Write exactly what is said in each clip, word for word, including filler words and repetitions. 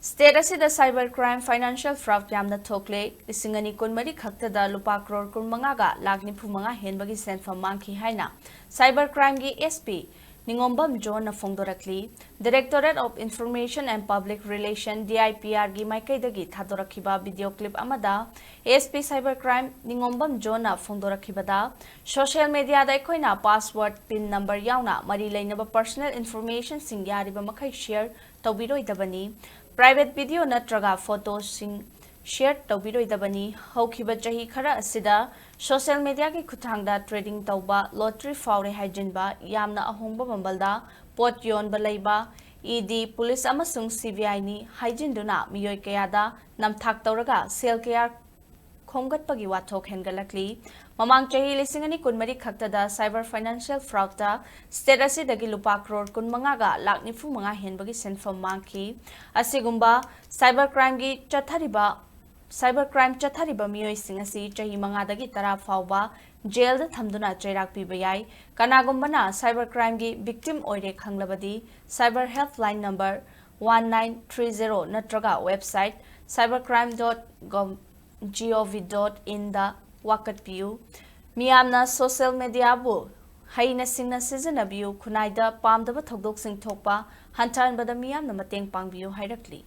State ꯑꯁꯤꯗ cyber crime, financial fraud ꯌꯥꯝꯅ ꯊꯣꯛꯂꯦ꯫ ꯂꯤꯁꯤꯡ ꯑꯅꯤ ꯀꯨꯟꯃꯔꯤ ꯈꯛꯇꯗ ꯂꯨꯄꯥ ꯀ꯭ꯔꯣꯔ ꯀꯨꯟꯃꯉꯥꯒ ꯂꯥꯈ ꯅꯤꯐꯨꯃꯉꯥ ꯍꯦꯟꯕꯒꯤ ꯁꯦꯟꯐꯝ ꯃꯥꯡꯈꯤ ꯍꯥꯏꯅ cyber crimeꯒꯤ SP ꯅꯤꯉꯣꯝꯕꯝ ꯖꯣꯟꯅ ꯐꯣꯡꯗꯣꯔꯛꯂꯤ꯫ Directorate of Information and Public Relation, DIPRꯒꯤ ꯃꯥꯏꯀꯩꯗꯒꯤ ꯊꯥꯗꯣꯔꯛꯈꯤꯕ video clip ꯑꯃꯗ SP cyber crime ꯅꯤꯉꯣꯝꯕꯝ ꯖꯣꯟꯅ ꯐꯣꯡꯗꯣꯔꯛꯈꯤꯕꯗ, social mediaꯗ ꯑꯩꯈꯣꯏꯅ password, PIN number ꯌꯥꯎꯅ ꯃꯔꯤ ꯂꯩꯅꯕ personal informationꯁꯤꯡ ꯌꯥꯔꯤꯕ ꯃꯈꯩ share ꯇꯧꯕꯤꯔꯣꯏꯗꯕꯅꯤ꯫ Private video ꯅꯠꯇ꯭ꯔꯒ photoꯁꯤꯡ share ꯇꯧꯕꯤꯔꯣꯏꯗꯕꯅꯤ꯫ ꯍꯧꯈꯤꯕ ꯆꯍꯤ ꯈꯔ ꯑꯁꯤꯗ social mediaꯒꯤ ꯈꯨꯠꯊꯥꯡꯗ trading ꯇꯧꯕ, lottery ꯐꯥꯎꯔꯦ ꯍꯥꯏꯖꯤꯟꯕ, ꯌꯥꯝꯅ ꯑꯍꯣꯡꯕ ꯃꯃꯜꯗ ꯄꯣꯠ ꯌꯣꯟꯕ ꯂꯩꯕ, ED, police ꯑꯃꯁꯨꯡ CBIꯅꯤ ꯍꯥꯏꯖꯤꯟꯗꯨꯅ ꯃꯤꯑꯣꯏ ꯀꯌꯥꯗ ꯅꯝꯊꯥꯛ ꯇꯧꯔꯒ ꯁꯦꯜ ꯀꯌꯥ ꯈꯣꯝꯒꯠꯄꯒꯤ ꯋꯥꯊꯣꯛ ꯍꯦꯟꯒꯠꯂꯛꯂꯤ꯫ ꯃꯃꯥꯡ ꯆꯍꯤ ꯂꯤꯁꯤꯡ ꯑꯅꯤ ꯀꯨꯟꯃꯔꯤ ꯈꯛꯇꯗ cyber financial fraudꯇ state ꯑꯁꯤꯗꯒꯤ ꯂꯨꯄꯥ ꯀ꯭ꯔꯣꯔ ꯀꯨꯟꯃꯉꯥꯒ ꯂꯥꯈ ꯅꯤꯐꯨꯃꯉꯥ ꯍꯦꯟꯕꯒꯤ ꯁꯦꯟꯐꯝ ꯃꯥꯡꯈꯤ꯫ ꯑꯁꯤꯒꯨꯝꯕ cyber crimeꯒꯤ ꯆꯠꯊꯔꯤꯕ cyber crime ꯆꯠꯊꯔꯤꯕ ꯃꯤꯑꯣꯏꯁꯤꯡ ꯑꯁꯤ ꯆꯍꯤ ꯃꯉꯥꯗꯒꯤ ꯇꯔꯥ ꯐꯥꯎꯕ jailꯗ ꯊꯝꯗꯨꯅ ꯆꯩꯔꯥꯛ ꯄꯤꯕ ꯌꯥꯏ꯫ ꯀꯅꯥꯒꯨꯝꯕꯅ cyber crimeꯒꯤ victim ꯑꯣꯏꯔꯦ ꯈꯪꯂꯕꯗꯤ, cyber helpline number one nine three zero ꯅꯠꯇ꯭ꯔꯒ website cybercrime dot gov dot inꯗ ꯋꯥꯀꯠꯄꯤꯌꯨ꯫ ꯃꯤꯌꯥꯝꯅ social mediaꯕꯨ ꯍꯩꯅ ꯁꯤꯡꯅ ꯁꯤꯖꯤꯟꯅꯕꯤꯌꯨ, ꯈꯨꯟꯅꯥꯏꯗ ꯄꯥꯝꯗꯕ ꯊꯧꯗꯣꯛꯁꯤꯡ ꯊꯣꯛꯄ ꯍꯟꯊꯍꯟꯕꯗ ꯃꯤꯌꯥꯝꯅ ꯃꯇꯦꯡ ꯄꯥꯡꯕꯤꯌꯨ ꯍꯥꯏꯔꯛꯂꯤ꯫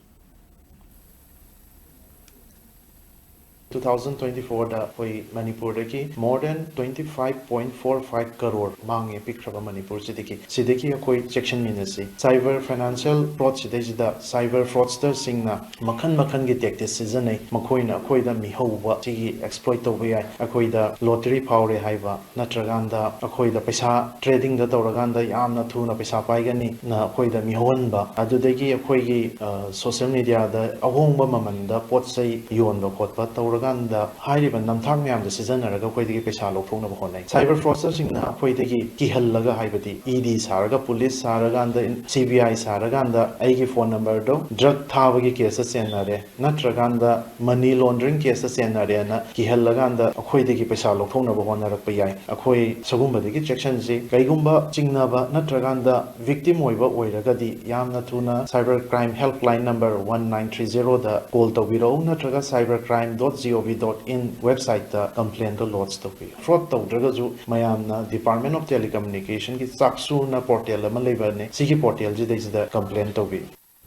Two thousand twenty fourꯗ ꯑꯩꯈꯣꯏ ꯃꯅꯤꯄꯨꯔꯗꯒꯤ more than twenty five point four five crore ꯃꯥꯡꯉꯦ ꯄꯤꯛꯈ꯭ꯔꯕ ꯃꯅꯤꯄꯨꯔꯁꯤꯗꯒꯤ꯫ ꯁꯤꯗꯒꯤ ꯑꯩꯈꯣꯏ ꯆꯦꯛꯁꯤꯟꯃꯤꯟꯅꯁꯤ꯫ Cyber financial fraud ꯁꯤꯗꯩꯁꯤꯗ cyber fraudsterꯁꯤꯡꯅ ꯃꯈꯜ ꯃꯈꯜꯒꯤ tactics ꯁꯤꯖꯤꯟꯅꯩ꯫ ꯃꯈꯣꯏꯅ ꯑꯩꯈꯣꯏꯗ ꯃꯤꯍꯧꯕ ꯁꯤꯒꯤ exploit ꯇꯧꯕ ꯌꯥꯏ꯫ ꯑꯩꯈꯣꯏꯗ lottery ꯐꯥꯎꯔꯦ ꯍꯥꯏꯕ, ꯅꯠꯇ꯭ꯔꯀꯥꯟꯗ ꯑꯩꯈꯣꯏꯗ ꯄꯩꯁꯥ tradingꯗ ꯇꯧꯔꯀꯥꯟꯗ ꯌꯥꯝꯅ ꯊꯨꯅ ꯄꯩꯁꯥ ꯄꯥꯏꯒꯅꯤꯅ ꯑꯩꯈꯣꯏꯗ ꯃꯤꯍꯧꯍꯟꯕ꯫ ꯑꯗꯨꯗꯒꯤ ꯑꯩꯈꯣꯏꯒꯤ social mediaꯗ ꯑꯍꯣꯡꯕ ꯃꯃꯜꯗ ꯄꯣꯠ ꯆꯩ ꯌꯣꯟꯕ ꯈꯣꯠꯄ ꯇꯧꯔꯒ ꯀꯥꯟꯗ ꯍꯥꯏꯔꯤꯕ ꯅꯝꯊꯥꯛ ꯃꯌꯥꯝꯗꯣ ꯁꯤꯖꯤꯟꯅꯔꯒ ꯑꯩꯈꯣꯏꯗꯒꯤ ꯄꯩꯁꯥ ꯂꯧꯊꯣꯛꯅꯕ ꯍꯣꯠꯅꯩ꯫ ꯁꯥꯏꯕꯔ ꯐ꯭ꯔꯣꯗꯁꯇꯔꯁꯤꯡꯅ ꯑꯩꯈꯣꯏꯗꯒꯤ ꯀꯤꯍꯜꯂꯒ, ꯍꯥꯏꯕꯗꯤ ꯏ ꯗꯤ ꯁꯥꯔꯒ, ꯄꯨꯂꯤꯁ ꯁꯥꯔꯀꯥꯟꯗ, ꯁꯤ ꯕꯤ ꯑꯥꯏ ꯁꯥꯔꯀꯥꯟꯗ ꯑꯩꯒꯤ ꯐꯣꯟ ꯅꯝꯕꯔꯗꯣ ꯗ꯭ꯔꯒ ꯊꯥꯕꯒꯤ ꯀꯦꯁꯇ ꯆꯦꯟꯅꯔꯦ, ꯅꯠꯇ꯭ꯔꯀꯥꯟꯗ ꯃꯅꯤ ꯂꯣꯟꯗ꯭ꯔꯤꯡ ꯀꯦꯁꯇ ꯆꯦꯟꯅꯔꯦꯅ ꯀꯤꯍꯜꯂꯀꯥꯟꯗ ꯑꯩꯈꯣꯏꯗꯒꯤ ꯄꯩꯁꯥ ꯂꯧꯊꯣꯛꯅꯕ ꯍꯣꯠꯅꯔꯛꯄ ꯌꯥꯏ꯫ ꯑꯩꯈꯣꯏ ꯁꯤꯒꯨꯝꯕꯗꯒꯤ ꯆꯦꯛꯁꯤꯟꯁꯤ꯫ ꯀꯩꯒꯨꯝꯕ ꯆꯤꯡꯅꯕ ꯅꯠꯇ꯭ꯔꯀꯥꯟꯗ ꯚꯤꯛꯇꯤꯝ ꯑꯣꯏꯕ ꯑꯣꯏꯔꯒꯗꯤ, ꯌꯥꯝꯅ ꯊꯨꯅ cyber crime helpline number one nine three zero ꯗ ꯀꯣꯜ ꯇꯧꯕꯤꯔꯛꯎ, ꯅꯠꯇ꯭ꯔꯒ cyber crime dot gov dot in ꯋꯦꯕꯁꯥꯏꯠꯇ ꯀꯝꯄ꯭ꯂꯦꯟꯗꯣ ꯂꯣꯗꯖ ꯇꯧꯕꯤꯌꯨ꯫ ꯐ꯭ꯔꯣꯗ ꯇꯧꯗ꯭ꯔꯒꯁꯨ ꯃꯌꯥꯝꯅ Department of Telecommunication ꯒꯤ ꯆꯥꯛꯁꯨꯅ ꯄꯣꯔꯇꯦꯜ ꯑꯃ ꯂꯩꯕꯅꯦ, ꯁꯤꯒꯤ ꯄꯣꯔꯇꯦꯜꯁꯤꯗꯩꯁꯤꯗ ꯀꯝꯄ꯭ꯂꯦꯟ ꯇꯧꯕꯤꯌꯨ꯫